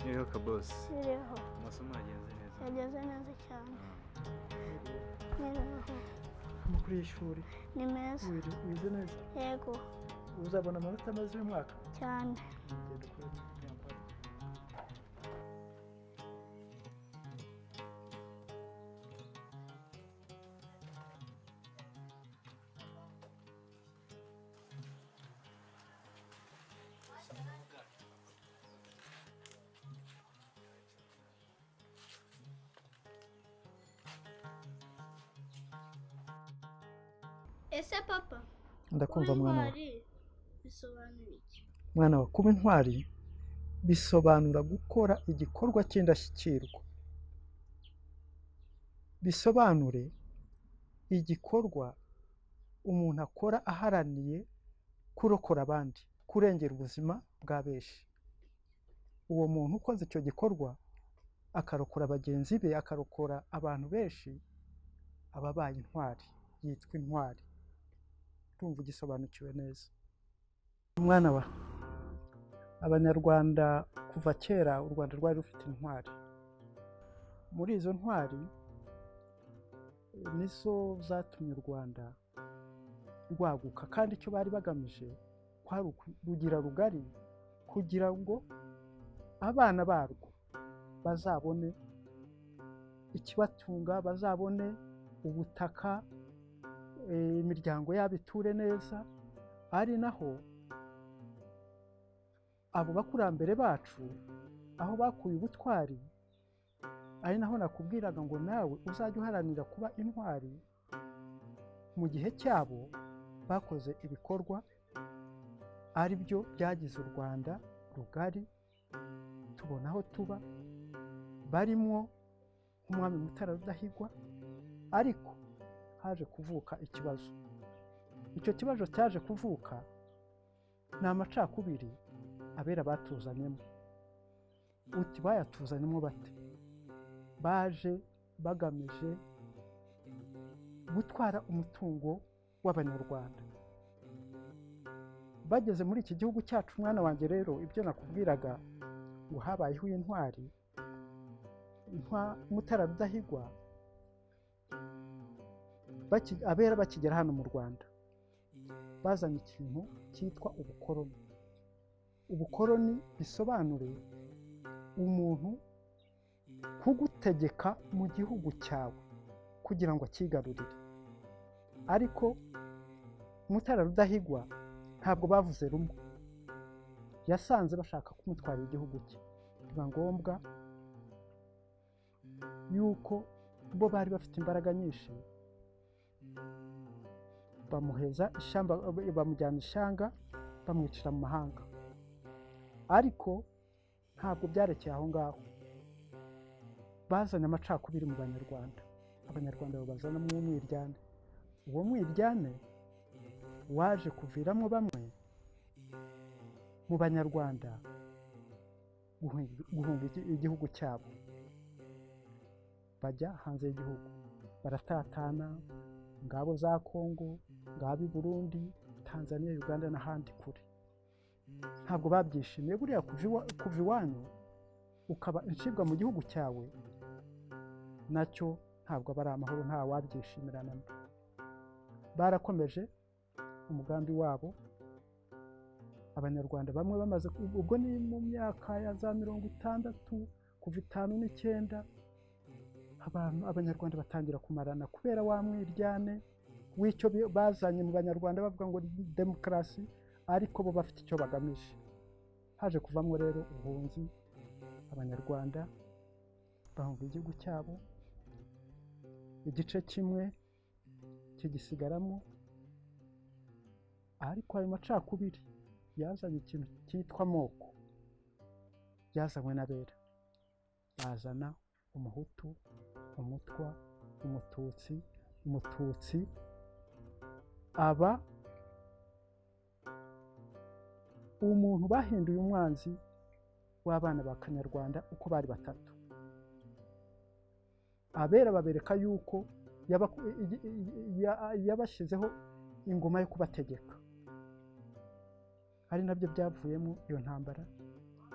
Iriho kabosi. Iriho. Amasomo yagenze neza. Yagenze neza cyane. Iriho. Amakuru y'ishuri ni meza. Wize neza? Yego. Uzabona amanota meza uyu mwaka? Cyane. Genda ukore imyambaro. Ese papa, Ndakumva mwana wawe. Intwari bisobanura iki? Mwana wawe, kuba intwari bisobanura gukora igikorwa cy'indashyikirwa. Bisobanure igikorwa umuntu akora aharaniye kurokora abandi, kurengera ubuzima bwa benshi. Uwo muntu ukoze icyo gikorwa akarokora bagenzi be, akarokora abantu benshi, aba abaye intwari, yitwa intwari. Ndumva ugisobanukiwe neza. Mwana wa, Abanyarwanda kuva kera u Rwanda rwari rufite intwari. Muri izo ntwari nizo zatumye u Rwanda rwaguka, kandi icyo bari bagamije kwari ukurugira rugari kugira ngo abana barwo bazabone ikibatunga, bazabone ubutaka, imiryango yabo iture neza. Ari naho abo bakurambere bacu aho bakuye ubutwari, ari naho nakubwiraga ngo nawe uzajye uharanira kuba intwari. Mu gihe cyabo bakoze ibikorwa ari byo byagize u Rwanda rugari, tubona aho tuba, barimwo nk'umwami Mutara Rudahigwa. Ariko haje kuvuka ikibazo. Icyo kibazo cyaje kuvuka ni amacakubiri abera batuzanyemo. Uti bayatuzanyemo bate? Baje bagamije gutwara umutungo w'Abanyarwanda. Bageze muri iki gihugu cyacu, mwana wanjye, rero ibyo nakubwiraga ngo habayeho intwari Mutara Rudahigwa, abera bakigera hano mu Rwanda bazanye ikintu cyitwa ubukoroni. Ubukoroni bisobanure umuntu kugutegeka mu gihugu cyawe kugira ngo akigarurire. Ariko Mutara Rudahigwa ntabwo bavuze rumwe, yasanze bashaka kumutwara igihugu cye. Biba ngombwa yuko bo bari bafite imbaraga nyinshi, bamuheza ishyamba, bamujyana ishyanga, bamwicira mu mahanga. Ariko ntabwo byarekeye aho ngaho, bazanye amacakubiri mu Banyarwanda. Abanyarwanda babazanamo umwiryane. Uwo mwiryane waje kuviramo bamwe mu Banyarwanda guhunga igihugu cyabo, bajya hanze y'igihugu, baratatana, ngabo za Kongo, ngabo i Burundi, Tanzania, Uganda n'ahandi kure. Ntabwo babyishimiye. Buriya kuva iwanyu ukaba incibwa mu gihugu cyawe, nacyo ntabwo aba ari amahoro, nta wabyishimira na mba. Barakomeje umugambi wabo. Abanyarwanda bamwe bamaze, ubwo ni mu myaka ya za 60 kuva 59, abantu Abanyarwanda batangira kumarana kubera wa mwiryane w'icyo bazanye mu Banyarwanda bavuga ngo demokarasi, ariko bo bafite icyo bagamije. Haje kuvamo rero ubuhunzi, Abanyarwanda bahunga igihugu cyabo, igice kimwe kigisigaramo. Ariko ayo macakubiri yazanye ikintu cyitwa amoko, yazanywe n'abera, bazana umuhutu, umutwa, umututsi. Umututsi aba umuntu bahinduye umwanzi w'abana ba Kanyarwanda uko bari batatu. Abera babereka yuko yabashyizeho ingoma yo kubategeka, ari nabyo byavuyemo iyo ntambara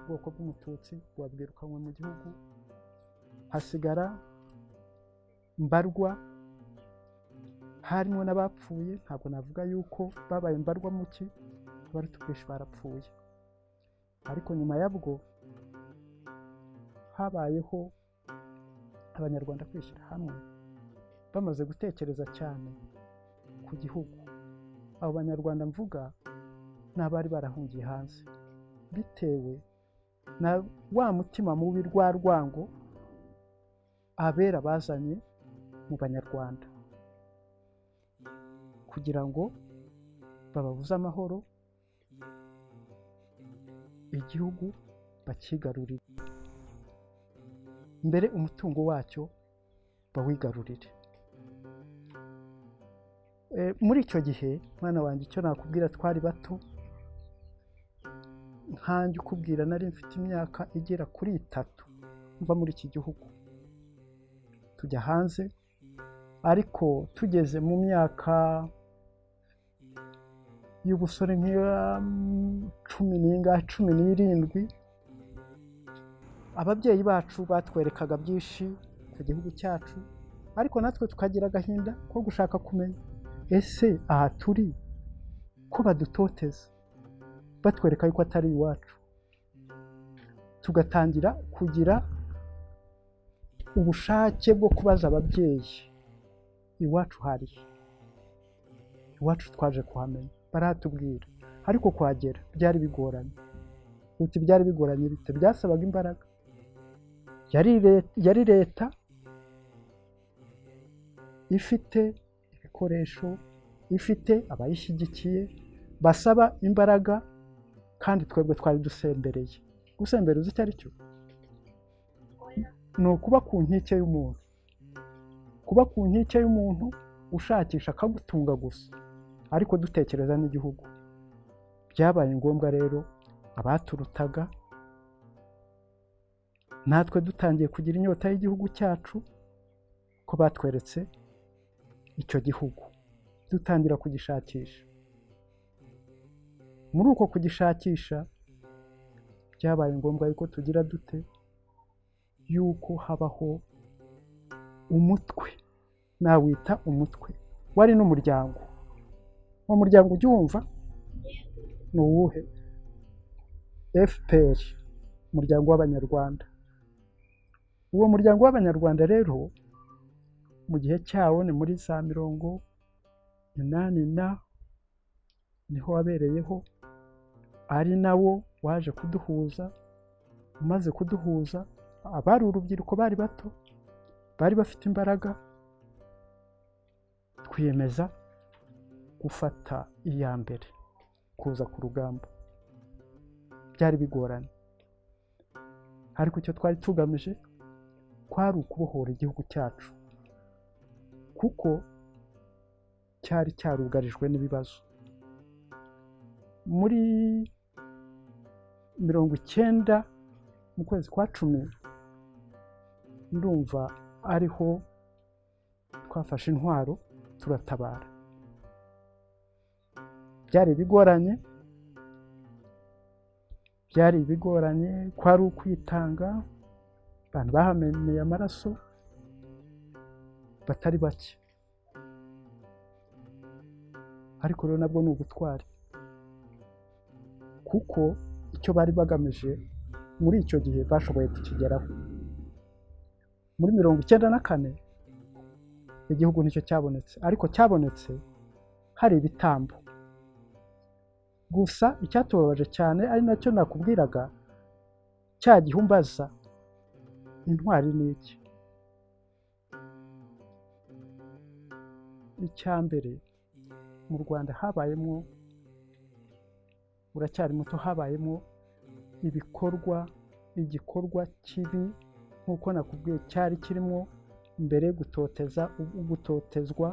Ubwoko bw'umututsi buba bwirukanywe mu gihugu, hasigara mbarwa, harimo n'abapfuye. Ntabwo navuga yuko babaye mbarwa muki, abaruta ubwinshi barapfuye. Ariko nyuma yabwo habayeho abanyarwanda kwishyira hamwe, bamaze gutekereza cyane ku gihugu. Abo banyarwanda mvuga ni abari barahungiye hanze bitewe na wa mutima mubi, rwa rwango abera bazanye mu banyarwanda kugira ngo bababuze amahoro, igihugu bakigarurire, mbere umutungo wacyo bawigarurire. Muri icyo gihe, mwana wanjye, icyo nakubwira, twari bato. Nkanjye ukubwira nari mfite imyaka igera kuri 3 mva muri iki gihugu tujya hanze. Ariko tugeze mu myaka y'ubusore nk'iya 10 n'ingahe, 17, ababyeyi bacu batwerekaga byinshi ku gihugu cyacu, ariko natwe tukagira agahinda ko gushaka kumenya: ese aha turi ko badutoteza, batwereka yuko atari iwacu? Tugatangira kugira ubushake bwo kubaza ababyeyi: iwacu hari he? Iwacu twaje kuhamenya, baratubwira, ariko kuhagera byari bigoranye. Uti byari bigoranye bite? Byasabaga imbaraga. Yari leta ifite ibikoresho, ifite abayishyigikiye, basaba imbaraga, kandi twebwe twari dusembereye. Gusembera uzi icyo ari cyo? Ni ukuba ku nkike y'umuntu, kuba ku nkike y'umuntu ushakisha akagutunga gusa, ariko dutekereza n'igihugu. Byabaye ngombwa rero, abaturutaga natwe dutangiye kugira inyota y'igihugu cyacu, ko batweretse icyo gihugu, dutangira kugishakisha. Muri uko kugishakisha byabaye ngombwa yuko tugira dute, yuko habaho umutwe, nawita umutwe wari n'umuryango. Uwo muryango ujya uwumva ni uwuhe? FPR, umuryango w'abanyarwanda. Uwo muryango w'abanyarwanda rero, mu gihe cyawo ni muri za 80 na niho wabereyeho, ari nawo waje kuduhuza. Umaze kuduhuza, abari urubyiruko bari bato, bari bafite imbaraga, twiyemeza gufata iya mbere kuza ku rugamba. Byari bigoranye, ariko icyo twari tugamije kwari ukubohora igihugu cyacu, kuko cyari cyarugarijwe n'ibibazo. Muri 90 mu kwezi kwa 10, ndumva ariho twafashe intwaro turatabara. Byari bigoranye, byari bigoranye, kwari ukwitanga, abantu bahameneye amaraso batari bake, ariko rero nabwo ni ubutwari, kuko icyo bari bagamije muri icyo gihe bashoboye kukigeraho. Muri 94 igihugu nicyo cyabonetse, ariko cyabonetse hari ibitambo. Gusa icyatubabaje cyane, ari nacyo nakubwiraga cya gihe umbaza intwari ni iki, icya mbere mu Rwanda habayemo, uracyari muto, habayemo ibikorwa, igikorwa kibi nk'uko nakubwiye cyari kirimo mbere gutoteza, gutotezwa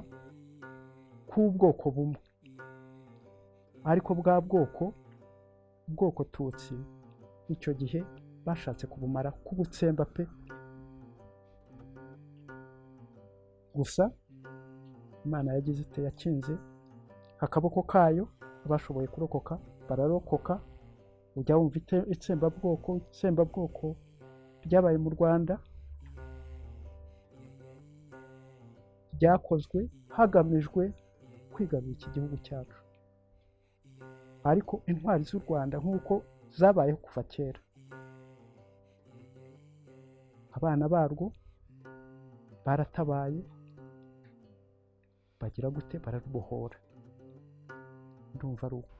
k'ubwoko bumwe, ariko bwa bwoko tutsi icyo gihe bashatse kubumara, kubutsemba pe. Gusa Imana yagize ite? Yakinze akaboko kayo, abashoboye kurokoka bararokoka. Ujya wumva itsembabwoko, itsembabwoko ryabaye mu Rwanda ryakozwe hagamijwe kwigarurira iki gihugu cyacu. Ariko intwari z'u Rwanda nk'uko zabayeho kuva kera, abana barwo baratabaye, bagira gute, bararubohora. Ndumva ari uko.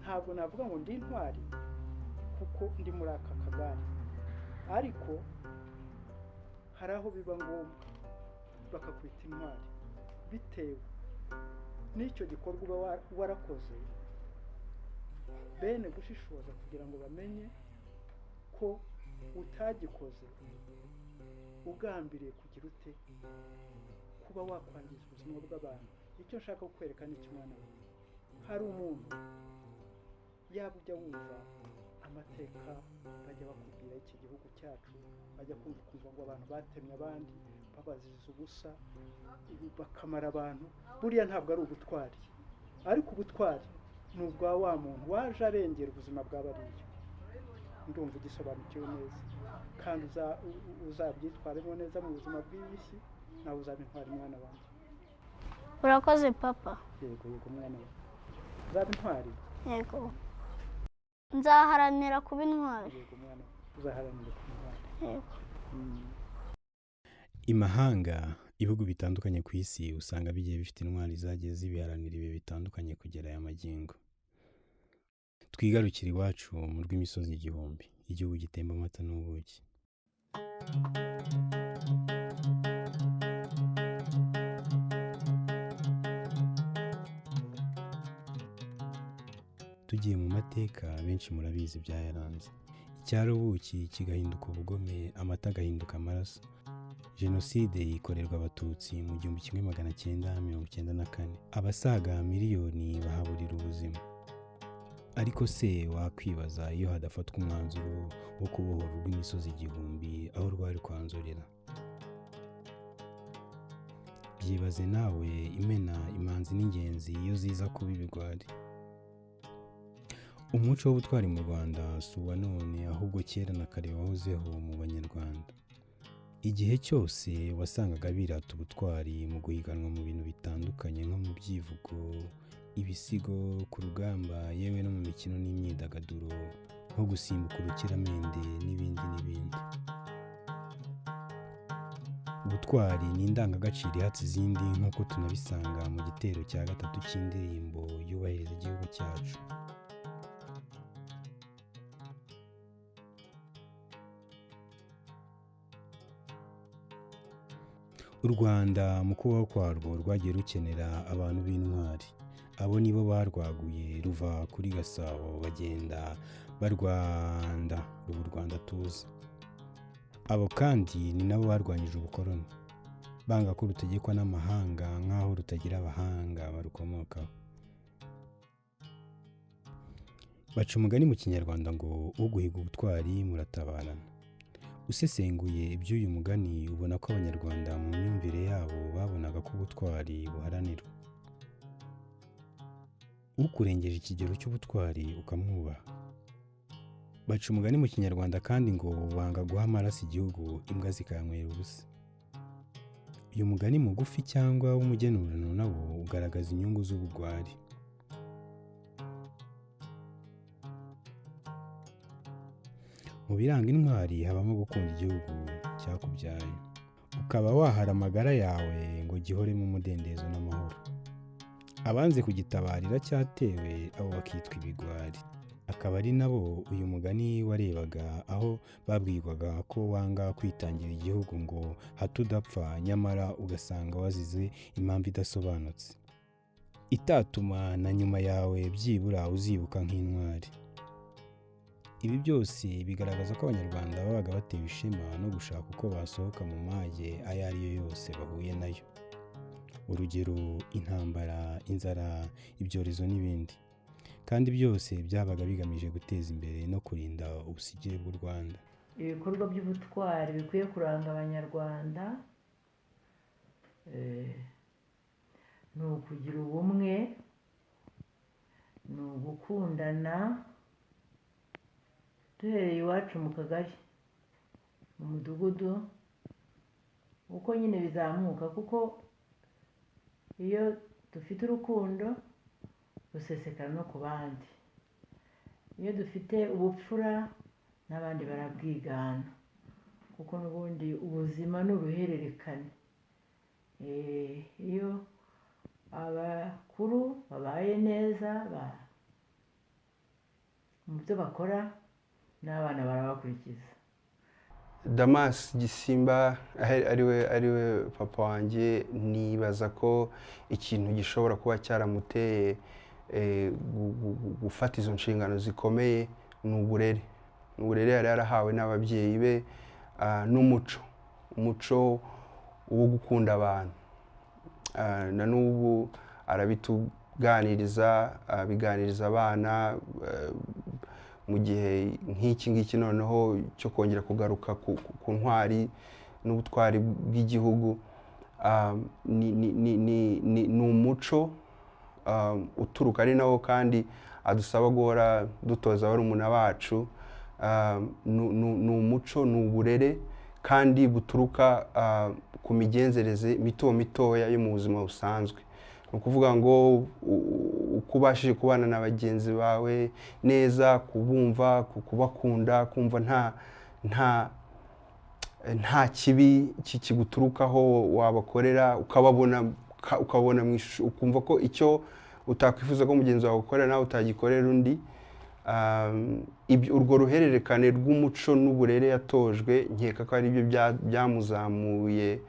Ntabwo navuga ngo ndi intwari kuko ndi muri aka kagare, ariko hari aho biba ngombwa bakakwita intwari bitewe n'icyo gikorwa uba warakoze, bene gushishoza kugira ngo bamenye ko utagikoze ugambiriye kugira ute, kuba wakwangiza ubuzima bw'abantu. Icyo nshaka kukwereka ni iki mwana wawe, hari umuntu yaba ujya wumva amateka bajya bakubwira iki gihugu cyacu, bajya kumva ukumva ngo abantu batemye abandi babaziza ubusa, bakamara abantu. Buriya ntabwo ari ubutwari, ariko ubutwari ni ubwa wa muntu waje arengera ubuzima bwa bariya. Ndumva ugisobanukiwe neza, kandi uzabyitwaremo neza mu buzima bw'iyi si, nawe uzaba intwari mwana wanjye. Urakoze papa. Yego yego mwana wanjye, uzaba intwari. Yego, nzaharanira kuba intwari. Yego mwana wanjye, uzaharanira kuba intwari. Yego. Imahanga, ibihugu bitandukanye ku isi usanga bigiye bifite intwari zagiye zibiharanira ibihe bitandukanye kugera aya magingo. Twigarukire iwacu mu rw'imisozi igihumbi, igihugu gitemba amata n'ubuki. Tugiye mu mateka, benshi murabizi byayaranze. Icyari ubuki kigahinduka ubugome, amata agahinduka amaraso. Jenoside ikorerwa Abatutsi mu 1994, abasaga miliyoni bahaburira ubuzima. Ariko se wakwibaza iyo hadafatwa umwanzuro wo kubohora urw'imisozi igihumbi aho rwari kwanzurira? Byibaze nawe, imena, imanzi n'ingenzi iyo ziza kuba ibigwari. Umuco w'ubutwari mu Rwanda si uwa none, ahubwo kera na kare wahozeho mu Banyarwanda. Igihe cyose wasangaga birata ubutwari mu guhiganwa mu bintu bitandukanye nko mu byivugo, ibisigo, ku rugamba, yewe no mu mikino n'imyidagaduro nko gusimbuka urukiramende n'ibindi n'ibindi. Ubutwari ni indangagaciro ihatse izindi nk'uko tunabisanga mu gitero cya 3 cy'indirimbo yubahiriza igihugu cyacu. U Rwanda mu kubaho kwarwo rwagiye rukenera abantu b'intwari. Abo nibo barwaguye ruva kuri Gasabo bagenda barwanda ruba u Rwanda tuzi. Abo kandi ni nabo barwanyije ubukoloni, banga ko rutegekwa n'amahanga nk'aho rutagira abahanga barukomokaho. Baca umugani mu Kinyarwanda ngo uguhiga ubutwari muratabarana. Usesenguye iby'uyu mugani ubona ko Abanyarwanda mu myumvire yabo babonaga ko ubutwari buharanirwa. Ukurengeje ikigero cy'ubutwari ukamwubaha. Baca umugani mu Kinyarwanda kandi ngo banga guha amaraso igihugu imbwa zikayanywera ubusa. Uyu mugani mugufi cyangwa w'umugenurano nawo ugaragaza inyungu z'ubugwari. Mu biranga intwari habamo gukunda igihugu cyakubyaye, ukaba wahara amagara yawe ngo gihoremo umudendezo n'amahoro. Abanze kugitabarira cyatewe abo bakitwa ibigwari. Akaba ari nabo uyu mugani warebaga, aho babwirwaga ko wanga kwitangira igihugu ngo hato udapfa, nyamara ugasanga wazize impamvu idasobanutse itatuma na nyuma yawe byibura uzibuka nk'intwari. Ibi byose bigaragaza ko Abanyarwanda babaga batewe ishema no gushaka uko basohoka mu mage ayo ari yo yose bahuye nayo. Urugero intambara, inzara, ibyorezo n'ibindi. Kandi byose byabaga bigamije guteza imbere no kurinda ubusigire bw'u Rwanda. Ibikorwa by'ubutwari bikwiye kuranga Abanyarwanda ni ukugira ubumwe, ni ugukundana, Duhereye iwacu mu kagari, mu mudugudu, uko nyine bizamuka, kuko iyo dufite urukundo rusesekara no ku bandi, iyo dufite ubupfura n'abandi barabwigana, kuko n'ubundi ubuzima ni uruhererekane. Iyo abakuru babaye neza mu byo bakora, n'abana barabakurikiza. Damas Gisimba ariwe papa wanjye, nibaza ko ikintu gishobora kuba cyaramuteye gufata izo nshingano zikomeye ni uburere, ni uburere yari yarahawe n'ababyeyi be, n'umuco, umuco wo gukunda abantu. Na n'ubu arabituganiriza, abiganiriza abana mu gihe nk'iki ngiki noneho cyo kongera kugaruka ku ntwari n'ubutwari bw'igihugu. Ni umuco uturuka ari nawo kandi adusaba guhora dutoza barumuna bacu. Ni umuco, ni uburere kandi buturuka ku migenzereze mito mitoya yo mu buzima busanzwe. Ni ukuvuga ngo uko ubashije kubana na bagenzi bawe neza, kubumva, kubakunda, kumva nta kibi kiguturukaho wabakorera, ukababona mu ishusho, ukumva ko icyo utakwifuza ko mugenzi wawe agukorera nawe utagikorera undi. Urwo ruhererekane rw'umuco n'uburere yatojwe, nkeka ko ari byo byamuzamuye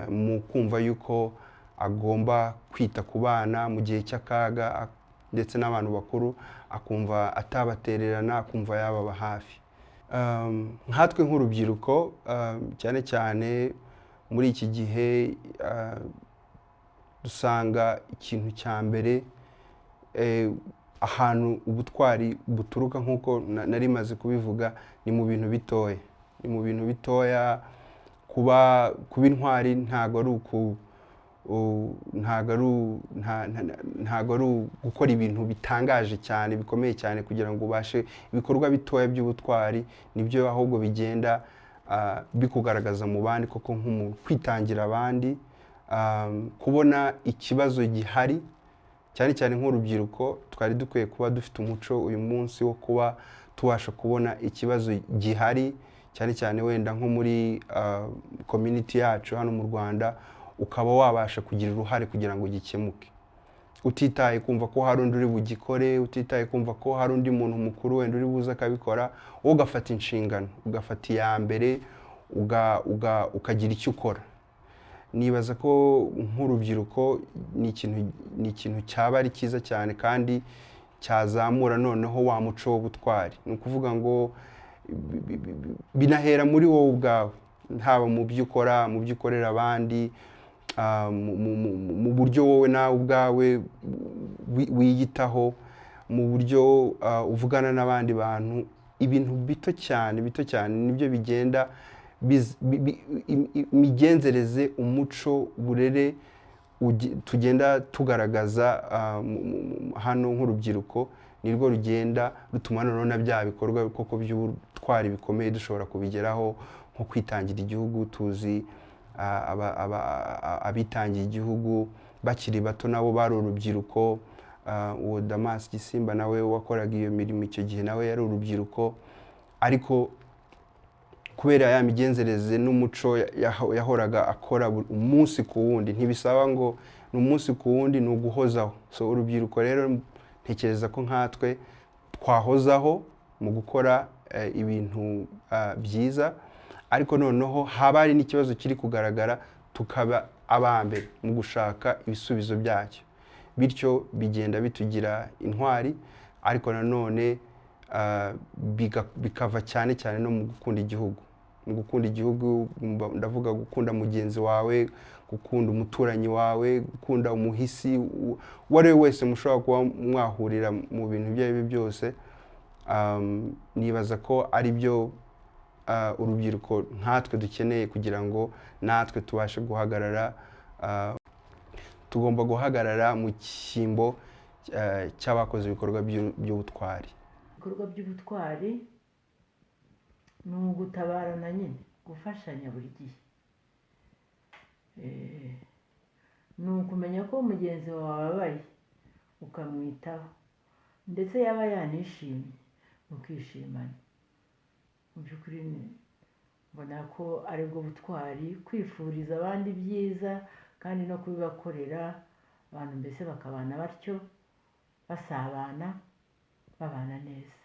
mu kumva yuko agomba kwita ku bana mu gihe cy'akaga, ndetse n'abantu bakuru, akumva atabatererana, akumva yababa hafi. Nkatwe nk'urubyiruko, cyane cyane muri iki gihe, dusanga ikintu cya mbere ahantu ubutwari buturuka, nk'uko nari maze kubivuga, ni mu bintu bitoya. Ni mu bintu bitoya. Kuba intwari ntago ari uku, ntago ari ntago ari gukora ibintu bitangaje cyane, bikomeye cyane kugira ngo ubashe. Ibikorwa bitoya by'ubutwari nibyo ahubwo bigenda bikugaragaza mu bandi koko, nk'umuntu kwitangira abandi, kubona ikibazo gihari. Cyane cyane nk'urubyiruko twari dukwiye kuba dufite umuco uyu munsi wo kuba tubasha kubona ikibazo gihari, cyane cyane wenda nko muri community yacu hano mu Rwanda, ukaba wabasha kugira uruhare kugira ngo gikemuke, utitaye kumva ko hari undi uri bugikore, utitaye kumva ko hari undi muntu mukuru wenda uri buze akabikora, wowe ugafata inshingano, ugafata iya mbere, ukagira icyo ukora. Nibaza ko nk'urubyiruko ni ikintu cyaba ari cyiza cyane kandi cyazamura noneho wa muco w'ubutwari. Ni ukuvuga ngo binahera muri wowe ubwawe, haba mu byo ukora, mu byo ukorera abandi, mu buryo wowe nawe ubwawe wiyitaho, mu buryo uvugana n'abandi bantu. Ibintu bito cyane, bito cyane nibyo bigenda imigenzereze, umuco, uburere tugenda tugaragaza hano nk'urubyiruko, nirwo rugenda rutuma noneho na bya bikorwa koko by'ubutwari bikomeye dushobora kubigeraho, nko kwitangira igihugu. Tuzi abitangiye igihugu bakiri bato, nabo bari urubyiruko. Uwo Damas Gisimba nawe wakoraga iyo mirimo icyo gihe nawe yari urubyiruko, ariko kubera ya migenzereze n'umuco yahoraga akora umunsi ku wundi, ntibisaba ngo ni umunsi ku wundi, ni uguhozaho. So urubyiruko rero ntekereza ko nkatwe twahozaho mu gukora ibintu byiza, ariko noneho haba hari n'ikibazo kiri kugaragara tukaba aba mbere mu gushaka ibisubizo byacyo, bityo bigenda bitugira intwari. Ariko nanone bikava cyane cyane no mu gukunda igihugu. Mu gukunda igihugu ndavuga gukunda mugenzi wawe, gukunda umuturanyi wawe, gukunda umuhisi, uwo ari we wese mushobora kuba mwahurira mu bintu ibyo ari byo byose. Nibaza ko ari byo urubyiruko nkatwe dukeneye kugira ngo natwe tubashe guhagarara. Tugomba guhagarara mu cyimbo cy'abakoze ibikorwa by'ubutwari. Ibikorwa by'ubutwari ni ugutabarana nyine, gufashanya buri gihe. Ni ukumenya ko mugenzi wawe ababaye ukamwitaho, ndetse yaba yanishimye mukishimana. Mu by'ukuri mbona ko aribwo butwari, kwifuriza abandi ibyiza kandi no kubibakorera, abantu mbese bakabana batyo, basabana, babana neza,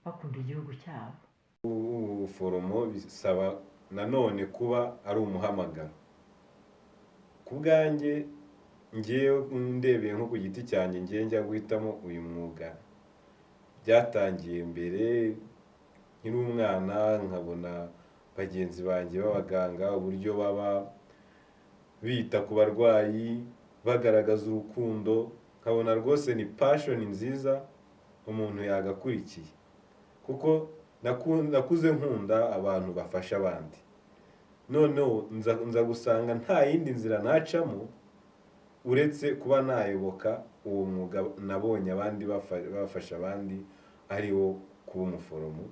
bakunda igihugu cyabo. Ubuforomo bisaba nanone kuba ari umuhamagaro. Ku bwanjye ngewe ndebeye nko ku giti cyanjye, ngewe njya guhitamo uyu mwuga byatangiye mbere nkiri umwana, nkabona bagenzi banjye b'abaganga uburyo baba bita ku barwayi, bagaragaza urukundo, nkabona rwose ni passion nziza umuntu yagakurikiye, kuko nakuze nkunda abantu bafasha abandi. Noneho nza gusanga nta yindi nzira nacamo uretse kuba nayoboka uwo mwuga nabonye abandi bafasha abandi, ari wo kuba umuforomo.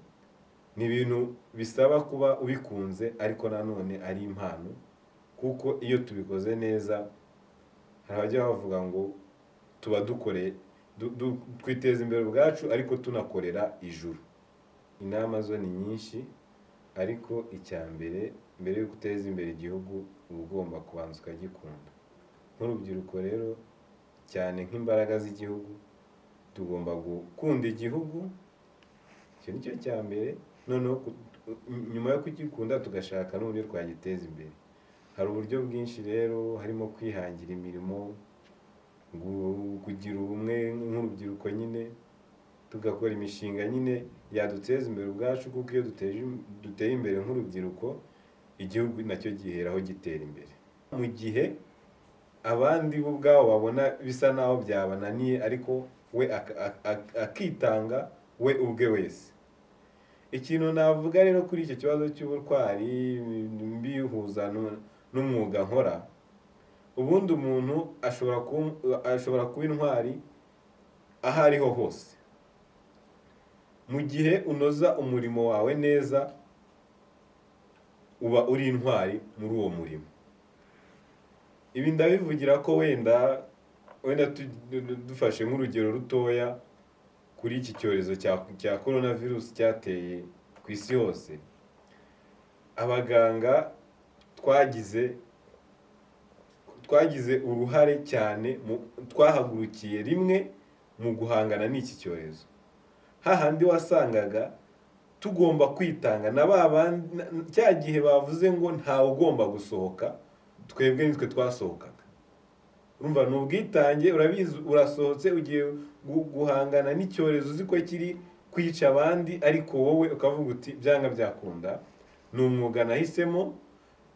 Ni ibintu bisaba kuba ubikunze, ariko nanone ari impano, kuko iyo tubikoze neza hari abajya bavuga ngo tuba dukoreye twiteza imbere ubwacu, ariko tunakorera ijuru. Inama zo ni nyinshi, ariko icya mbere, mbere yo guteza imbere igihugu uba ugomba kubanza ukagikunda. Nk'urubyiruko rero, cyane nk'imbaraga z'igihugu, tugomba gukunda igihugu, icyo ni cyo cya mbere. Noneho nyuma yo kugikunda tugashaka n'uburyo twagiteza imbere. Hari uburyo bwinshi rero, harimo kwihangira imirimo, kugira ubumwe nk'urubyiruko nyine, tugakora imishinga nyine yaduteza imbere ubwacu, kuko iyo duteye imbere nk'urubyiruko, igihugu nacyo giheraho gitera imbere. Mu gihe abandi bo ubwabo babona bisa naho byabananiye, ariko we akitanga we ubwe wese. Ikintu navuga rero kuri icyo kibazo cy'ubutwari mbihuza n'umwuga nkora, ubundi umuntu ashobora kuba intwari aho ariho hose mu gihe unoza umurimo wawe neza, uba uri intwari muri uwo murimo. Ibi ndabivugira ko wenda dufashe nk'urugero rutoya kuri iki cyorezo cya coronavirus cyateye ku isi hose, abaganga twagize uruhare cyane, twahagurukiye rimwe mu guhangana n'iki cyorezo. Hahandi wasangaga tugomba kwitanga na babandi, cya gihe bavuze ngo ntawe ugomba gusohoka, twebwe nitwe twasohokaga. Urumva ni ubwitange, urabizi, urasohotse ugiye guhangana n'icyorezo uzi ko kiri kwica abandi, ariko wowe ukavuga uti byanga byakunda, ni umwuga nahisemo,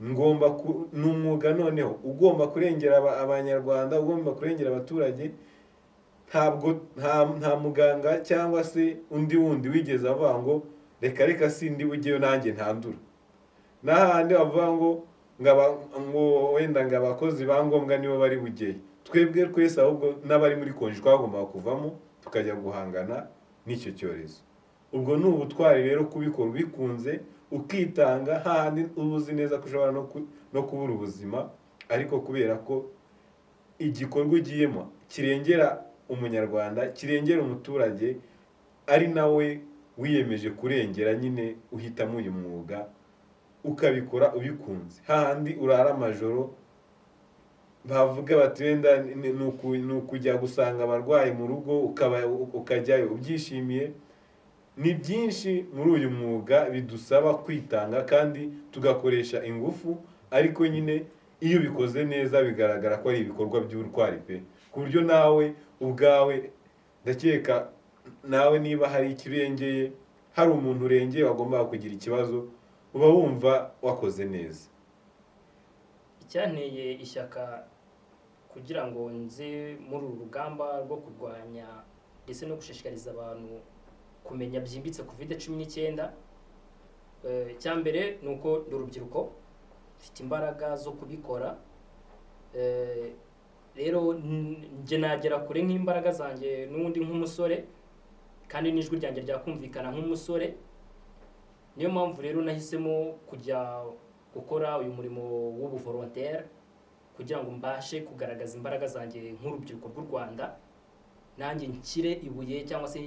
ngomba ni umwuga noneho ugomba kurengera abanyarwanda, ugomba kurengera abaturage. Ntabwo nta muganga cyangwa se undi wundi wigeze avuga ngo reka reka sindi ujyeyo nanjye ntandura. N'ahandi bavuga ngo wenda ngo abakozi ba ngombwa nibo bari bugeyo, twebwe twese ahubwo n'abari muri konji twagombaga kuvamo tukajya guhangana n'icyo cyorezo. Ubwo ni ubutwari rero kubikora ubikunze, ukitanga, hahandi uba uzi neza ko ushobora no kubura ubuzima, ariko kubera ko igikorwa ugiyemo kirengera umunyarwanda, kirengera umuturage, ari nawe wiyemeje kurengera nyine, uhitamo uyu mwuga ukabikora ubikunze. Hahandi urara amajoro bavuga bati wenda ni ukujya gusanga abarwayi mu rugo, ukajyayo ubyishimiye. Ni byinshi muri uyu mwuga bidusaba kwitanga kandi tugakoresha ingufu, ariko nyine iyo ubikoze neza bigaragara ko ari ibikorwa by'ubutwari pe, ku buryo nawe ubwawe ndakeka nawe niba hari ikirengeye, hari umuntu urengeye wagombaga kugira ikibazo, uba wumva wakoze neza. Icyanteye ishyaka kugira ngo nze muri uru rugamba rwo kurwanya ndetse no gushishikariza abantu kumenya byimbitse COVID-19, icya mbere ni uko ndi urubyiruko, mfite imbaraga zo kubikora. Rero njye nagera kure nk'imbaraga zanjye n'ubundi nk'umusore, Kandi n'ijwi ryanjye ryakumvikana nk'umusore. Niyo mpamvu rero nahisemo kujya gukora uyu murimo w'ubuvolontaire kugira ngo mbashe kugaragaza imbaraga zanjye nk'urubyiruko rw'u Rwanda, nanjye nshyire ibuye cyangwa se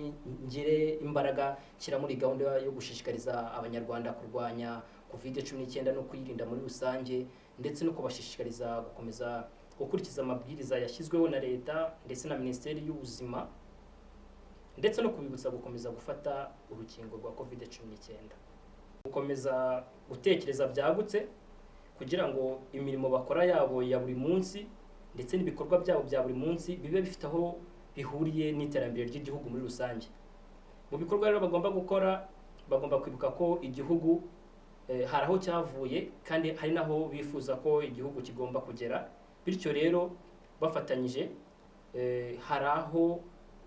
ngire imbaraga nshyira muri gahunda yo gushishikariza Abanyarwanda kurwanya COVID-19 no kuyirinda muri rusange, ndetse no kubashishikariza gukomeza gukurikiza amabwiriza yashyizweho na leta ndetse na Minisiteri y'Ubuzima, ndetse no kubibutsa gukomeza gufata urukingo rwa COVID-19, gukomeza gutekereza byagutse kugira ngo imirimo bakora yabo ya buri munsi ndetse n'ibikorwa byabo bya buri munsi bibe bifite aho bihuriye n'iterambere ry'igihugu muri rusange. Mu bikorwa rero bagomba gukora, bagomba kwibuka ko igihugu hari aho cyavuye kandi hari n'aho bifuza ko igihugu kigomba kugera. Bityo rero bafatanyije hari aho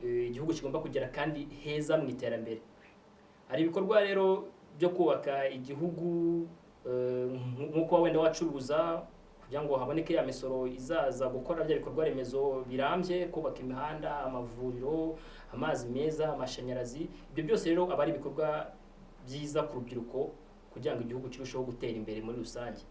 igihugu kigomba kugera kandi heza mu iterambere. Hari ibikorwa rero byo kubaka igihugu, nk'uko wenda wacuruza kugira ngo haboneke ya misoro izaza gukora bya bikorwa remezo birambye, kubaka imihanda, amavuriro, amazi meza, amashanyarazi. Ibyo byose rero aba ari ibikorwa byiza ku rubyiruko kugira ngo igihugu kirusheho gutera imbere muri rusange.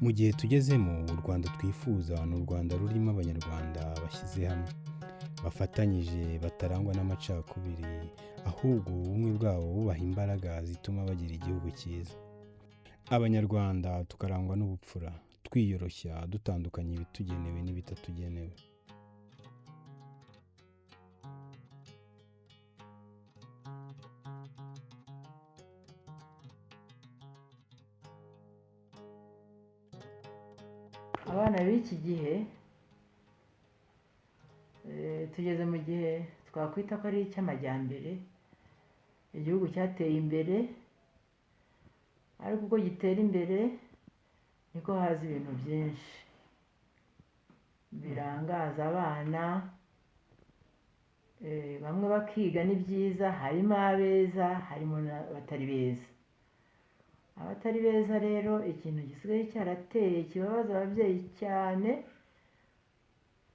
Mu gihe tugezemo, u Rwanda twifuza ni u Rwanda rurimo Abanyarwanda bashyize hamwe, bafatanyije, batarangwa n'amacakubiri, ahubwo ubumwe bwabo bubaha imbaraga zituma bagira igihugu cyiza. Abanyarwanda tukarangwa n'ubupfura, twiyoroshya, dutandukanya ibitugenewe n'ibitatugenewe. Abana b'iki gihe tugeze mu gihe twakwita ko ari icy'amajyambere. Igihugu cyateye imbere, ariko uko gitera imbere niko haza ibintu byinshi birangaza abana. Bamwe bakiga ni byiza, harimo abeza, harimo n'abatari beza. Abatari beza rero, ikintu gisigaye cyarateye kibabaza ababyeyi cyane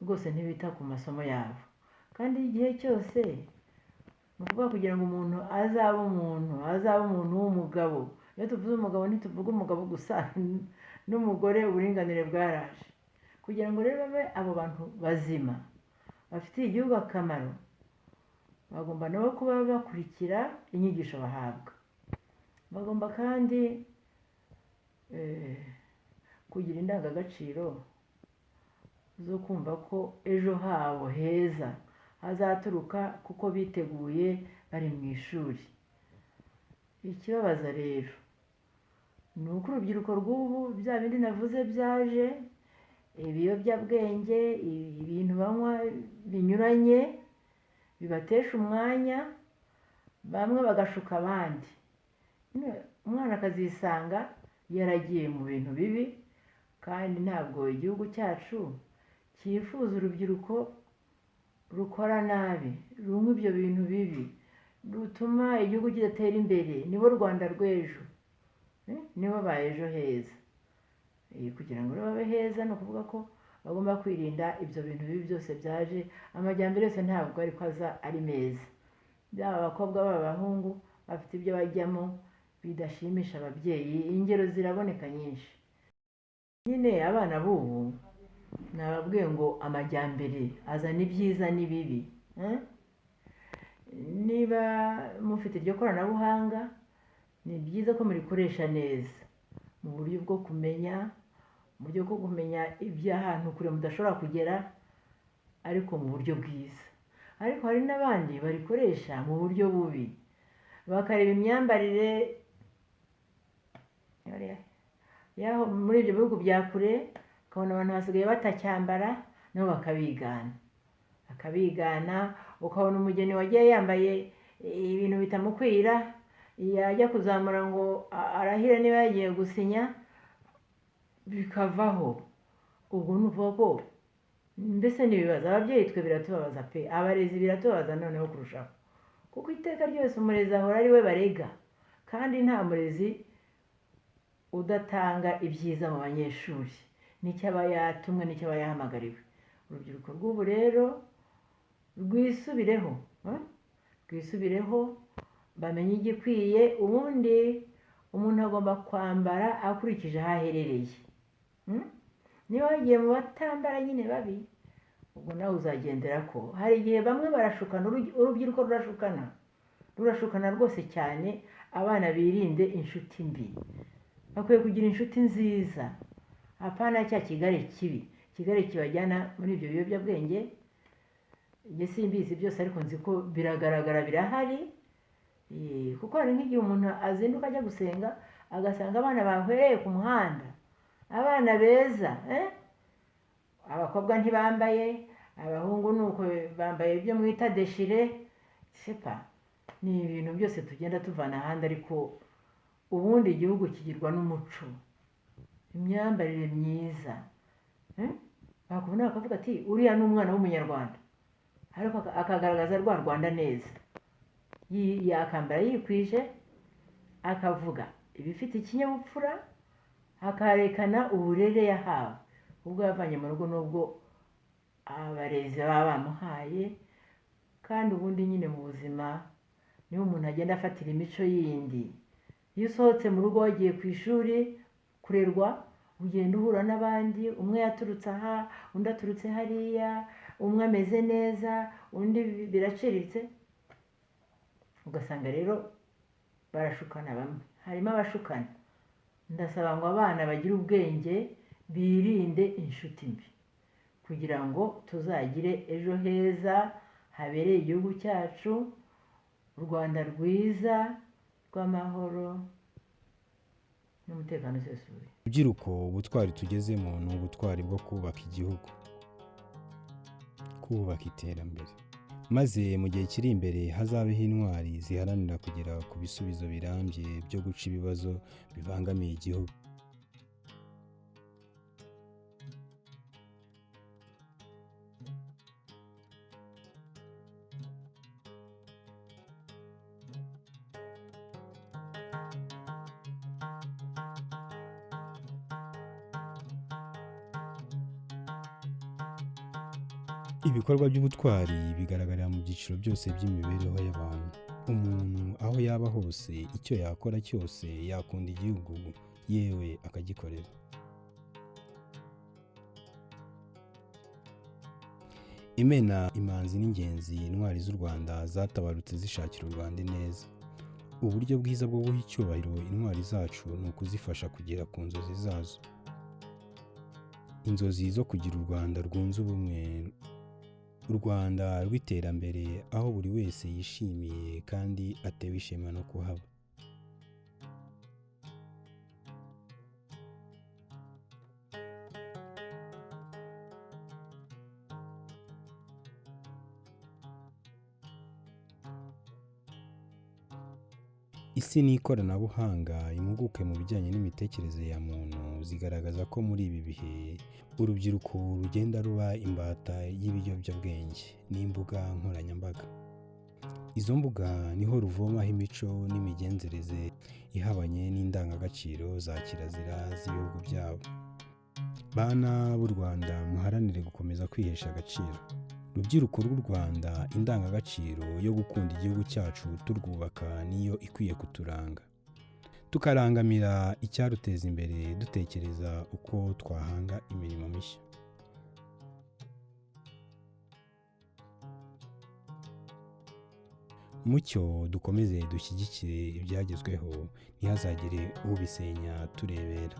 rwose, ntibita ku masomo yabo. Kandi igihe cyose ni ukuvuga kugira ngo umuntu azabe umuntu, azabe umuntu w'umugabo. Iyo tuvuze umugabo ntituvuga umugabo gusa, n'umugore, uburinganire bwaraje. Kugira ngo rero babe abo bantu bazima bafitiye igihugu akamaro, bagomba nabo kuba bakurikira inyigisho bahabwa. Bagomba kandi kugira indangagaciro zo kumva ko ejo habo heza hazaturuka kuko biteguye bari mu ishuri. Ikibabaza rero ni uko urubyiruko rw'ubu, bya bindi navuze byaje, ibiyobyabwenge, ibintu banywa binyuranye bibatesha umwanya, bamwe bagashuka abandi. Umwana akazisanga yaragiye mu bintu bibi, kandi ntabwo igihugu cyacu cyifuza urubyiruko rukora nabi, runywa ibyo bintu bibi, rutuma igihugu kidatera imbere. Nibo Rwanda rw'ejo, nibo ba ejo heza. Kugira ngo babe heza ni ukuvuga ko bagomba kwirinda ibyo bintu bibi byose byaje. Amajyambere yose ntabwo ariko aza ari meza, byaba abakobwa baba abahungu bafite ibyo bajyamo bidashimisha ababyeyi. Ingero ziraboneka nyinshi. Nyine abana b'ubu nababwiye ngo amajyambere azana ibyiza n'ibibi. Niba mufite iryo koranabuhanga, ni byiza ko murikoresha neza mu buryo bwo kumenya, mu buryo bwo kumenya iby'ahantu kure mudashobora kugera, ariko mu buryo bwiza. Ariko hari n'abandi barikoresha mu buryo bubi, bakareba imyambarire y'aho muri ibyo bihugu bya kure, ukabona abantu basigaye batacyambara, nabo bakabigana. Ukabona umugeni wagiye yambaye ibintu bitamukwira, yajya kuzamura ngo arahire niba yagiye gusinya, bikavaho. Ubwo ni ukuvuga ko mbese n'ibibazo ababyeyi twe biratubabaza pe, abarezi biratubabaza noneho kurushaho, kuko iteka ryose umurezi ahora ari we barega. Kandi nta murezi udatanga ibyiza mu banyeshuri, nicyo aba yatumwe, nicyo aba yahamagariwe. Urubyiruko rw'ubu rero rwisubireho, rwisubireho, bamenye igikwiye. Ubundi umuntu agomba kwambara akurikije aho aherereye. Niba wagiye mu batambara nyine babi, ubwo nawe uzagendera ko hari igihe bamwe barashukana, urubyiruko rurashukana, rurashukana rwose cyane. Abana birinde inshuti mbi, bakwiye kugira inshuti nziza, apana cya kigare kibi, kigare kibajyana muri ibyo biyobyabwenge. Njye simbizi byose, ariko nzi ko biragaragara, birahari. Kuko hari nk'igihe umuntu azinduka ajya gusenga agasanga abana bahwereye ku muhanda, abana beza, abakobwa ntibambaye, abahungu ni uko bambaye ibyo mwita deshire, sepa ni ibintu byose tugenda tuvana ahandi. Ariko ubundi igihugu kigirwa n'umuco, imyambarire myiza, bakubona bakavuga ati uriya ni umwana w'umunyarwanda, ariko akagaragaza rwa Rwanda neza, yakambara yikwije, akavuga ibifite ikinyabupfura, akarekana uburere yahawe ubwo yavanye mu rugo n'ubwo abarezi baba bamuhaye. Kandi ubundi nyine mu buzima niho umuntu agenda afatira imico yindi. Iyo usohotse mu rugo wagiye ku ishuri kurerwa, ugenda uhura n'abandi, umwe yaturutse aha, undi aturutse hariya, umwe ameze neza, undi biraciriritse, ugasanga rero barashukana bamwe, harimo abashukana. Ndasaba ngo abana bagire ubwenge, birinde inshuti mbi, kugira ngo tuzagire ejo heza habereye igihugu cyacu, u Rwanda rwiza rw'amahoro n'umutekano usesuye. Rubyiruko, ubutwari tugezemo ni ubutwari bwo kubaka igihugu, kubaka iterambere, maze mu gihe kiri imbere hazabeho intwari ziharanira kugera ku bisubizo birambye byo guca ibibazo bibangamiye igihugu. Ibikorwa by'ubutwari bigaragarira mu byiciro byose by'imibereho y'abantu. Umuntu aho yaba hose, icyo yakora cyose, yakunda igihugu, yewe akagikorera. Imena, imanzi n'ingenzi, intwari z'u Rwanda zatabarutse zishakira u Rwanda ineza. Uburyo bwiza bwo guha icyubahiro intwari zacu ni ukuzifasha kugera ku nzozi zazo. Inzozi zo kugira u Rwanda rwunze ubumwe, u Rwanda rw'iterambere, aho buri wese yishimiye kandi atewe ishema no kuhaba. Isi n'ikoranabuhanga, impuguke mu bijyanye n'imitekerereze ya muntu zigaragaza ko muri ibi bihe urubyiruko rugenda ruba imbata y'ibiyobyabwenge n'imbuga nkoranyambaga. Izo mbuga niho ruvomaho imico n'imigenzereze ihabanye n'indangagaciro za kirazira z'ibihugu byabo. Bana b'u Rwanda, muharanire gukomeza kwihesha agaciro. Rubyiruko rw'u Rwanda, indangagaciro yo gukunda igihugu cyacu turwubaka niyo ikwiye kuturanga, tukarangamira icyaruteza imbere, dutekereza uko twahanga imirimo mishya. Mucyo dukomeze dushyigikire ibyagezweho, ntihazagire ubisenya turebera.